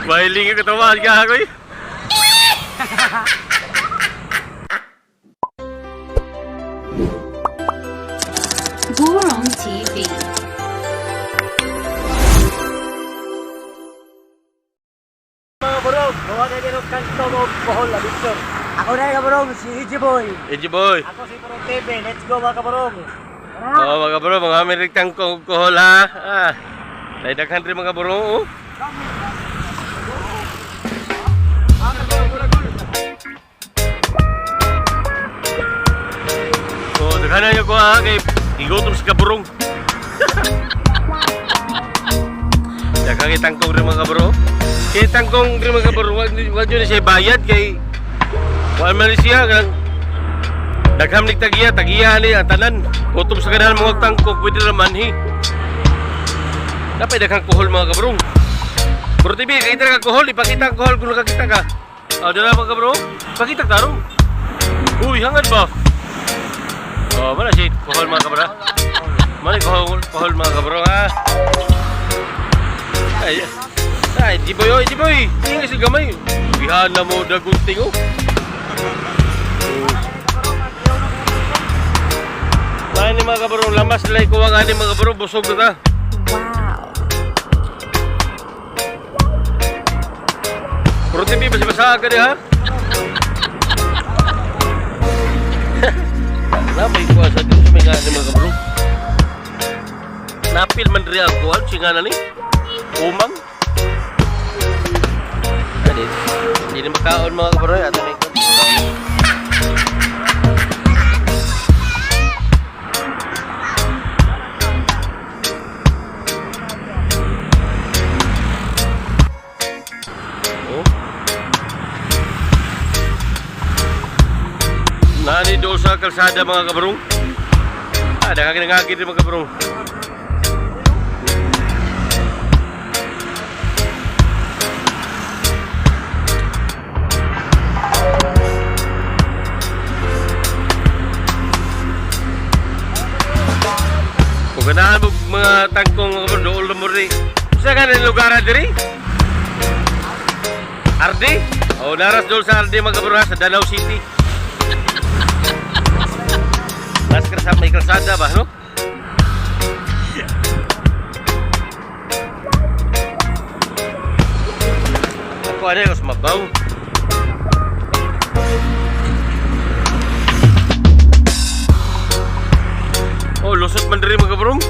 Mahiling ka katawa ka ako eh. Burong TV. Mga burong, gawa na din ang kanto mo, Bohol, Adventure. Ako na yung kaburong, si EJ Boy. Eji boy. Ako si Burong TV, let's go mga kaburong. Oh, mga bro, mga Amerikang kuhol ha. Ah. Dahil daghan rin mga bro. Oh. Oh, daghan na ko ha kay igutom sa kaburong. Daghang itangkong rin mga bro. Kay tangkong rin mga bro, wag wag yun na siya bayad kay wal man ni siya kang daghang ni tagiya, tagiya ni ang tanan. Gutom sa kanahan mga tangkong pwede raman hi. Dapat daghang kuhol mga kabrong. Bro TV, kita ka kuhol, ipakita ang kuhol kung nakakita ka. Ah, dala mga kabro. Pakita ka ro. Uy, hangad ba? Oh, mana si kuhol mga kabro? Mana kuhol, kuhol mga kabro ha? Ay, ay, di boy, oy, di boy. Hindi kasi gamay. Gihan na mo dagunting oh. Ay, ni mga kabro, lamas nila ikuha nga ni mga kabro, busog na ta. Wow. Bro TV, basa-basa ka di ha? Napay ko sa dito sa mga ni mga kabro. Napil man diri ang kuwan, singa na ni. Umang. Adi, hindi na makaon mga kabro, ato na ikon. Oh. Nani doon sa kalsada mga kabrong. Ah, nakakingagi din mga kabrong. Kung ganahan mo mga tangkong mga kabrong, dool na mo rin. Sa kanin lugar na diri? Ardi? O, naras dool sa Ardi mga kabrong ha, sa Danau City. Nas kalsada, may kalsada ba, no? Ako ano yung mabaw. Oh, lusot man diri mga kabrong.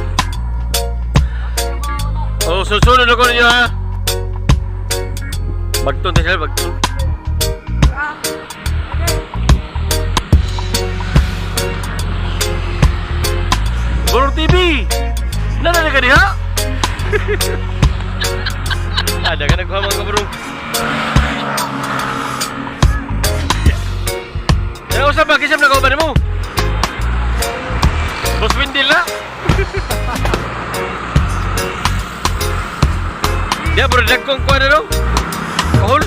Oh, susunod ako ninyo ha. Bagton tayo sila, bagton. Burong TV! Nalala ka diha? Ada ka nagkuha mga kaburong. Kaya usap ba? Kisam na kauban mo? Boss Windel na? Dia berdag kong kuha na no? Kahol?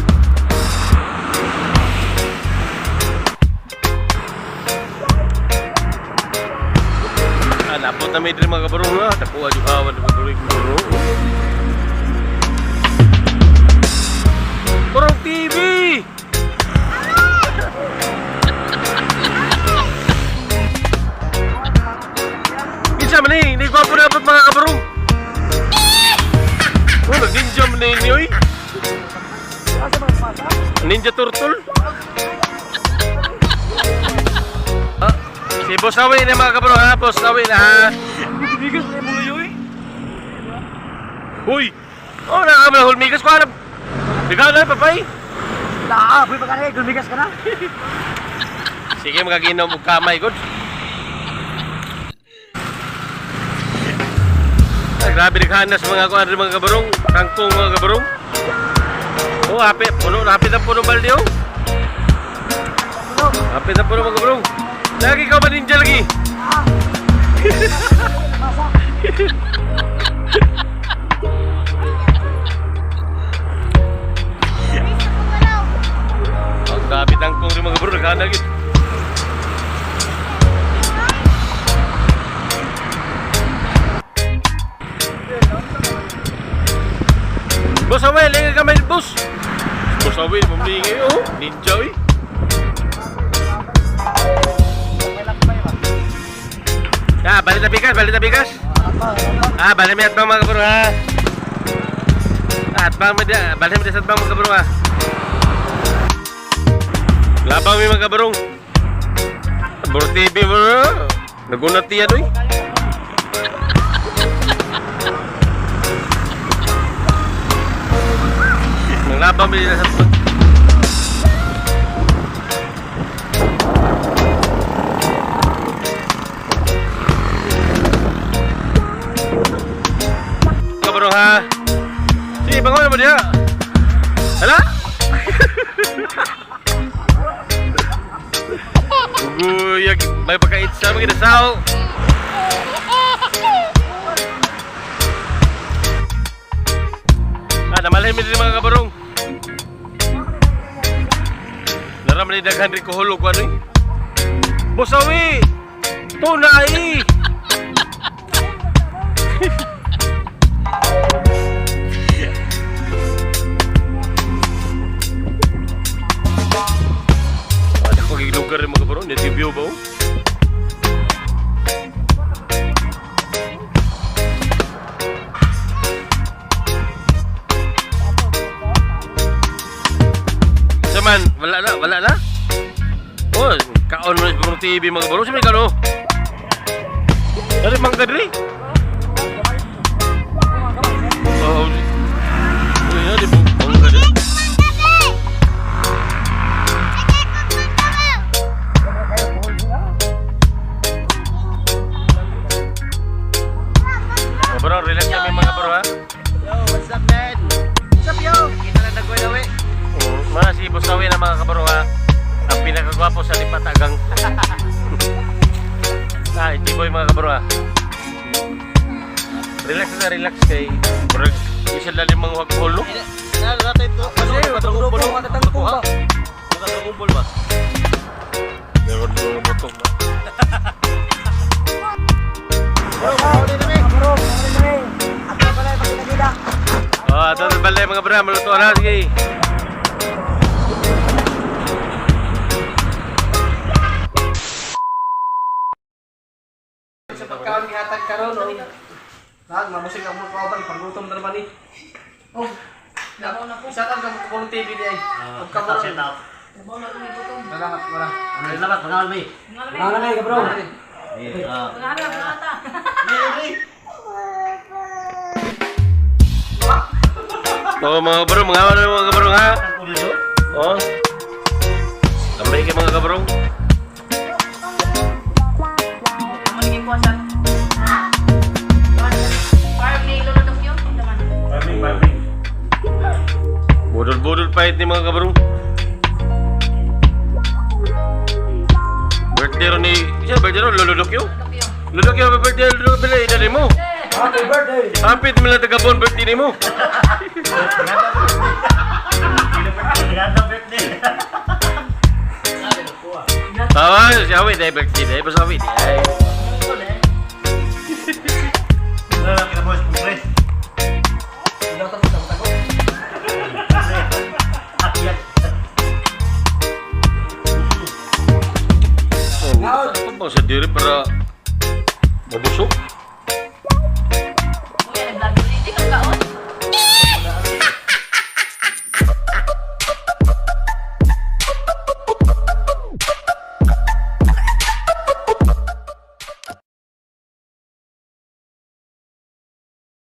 Ah, napot na may diri mga kabarong ha. Tapuha yung hawan ng kabarong kabarong. Barong TV! Kinsa man eh, hindi gwapo na dapat mga kabarong. Oh, nag-ninja man na ini oy. Ninja Turtle. Ah, si Boss Awi na mga kabarong ha, Boss Awi na ha. Bigas na yung mulo eh. Uy! Oh, nakakamala hulmigas ko alam. Ikaw na, papay. Laa, boy, pagka na, gumigas ka na. Sige, magaginom og kamay, good. Ay, grabe naghanas mga kuan mga kabarong, kangkong mga kabarong. Oh, happy, puno, happy na puno balde oh. Happy na puno mga kabarong. Lagi ka ba ninja lagi? Ang grabe tangkong rin mga kabarong, naghanas gid. Boss Awel, lingay kamay, boss. Boss Awel, mamlingay, oh. Ninja, eh. Ah, balik na bigas, balik na bigas. Ah, balik may atbang, mga kabro, ha. Ah, atbang, balik may sa atbang, mga kabro, ha. Labang may mga kabrong. Bro TV, bro. Nagunat yan, oy. Manglabang may nasa. Kabro, ha. Sige, bangon na mo diha. Hala? Guyag, may pagkait sa mga dasaw. Ah, namalhin mi din, mga kabarong. Naram ni daghan rin kuhulog ano eh. Bosawi! Tunay! Ada ko lugar rin, mga kabarong. Native view ba, oh? Saman, wala na, wala na. Oh, kaon mo sa TV, mga bro. Sabi ka no. Dari mangga diri. Oh. Uy, dari mangga diri. Oh, bro, relax kami, mga bro, ha. Yo, what's up, man? What's up, yo? Kita lang nagwalawi. Mga si Bosawi na, mga kabro, ha. Ang pinakagwapo sa Lipatagang. Ah, hindi boy, mga kabro, ha. Relax na relax kay Brag. Isa lalim mga wag no? Grupo, matatangkong ba? Nakatragumpol ba? Meron mga botong ba? Bro, mahuli na mi. Bro, mahuli na mi. At pala, pagkita-kita. Oh, ato na balay, mga bro, maluto na, sige. Sa pagkaon gihatag karon og lahat mamusig ang mga kauban panggutom na naman ni. Oh. Shout out ka Burong TV di ay. Og kabaron. Shout out. Salamat wala. Salamat, mga almi. Mga almi, bro. Oh, mga bro, mga ano, mga bro, ha? Oh. Tambay kay mga kabro. Farm. Farming, farming. Budol-budol pahit ni mga kabro. Birthday ron ni, siya birthday ron Lolo Dokyo. Lolo Dokyo, happy birthday Lolo Dokyo, edad mo. Happy birthday. Happy mo lang tagabon birthday ni mo. Tawa, si Awi dahil birthday dahil basta Awi dahil. Oh, sa diri para mabusog.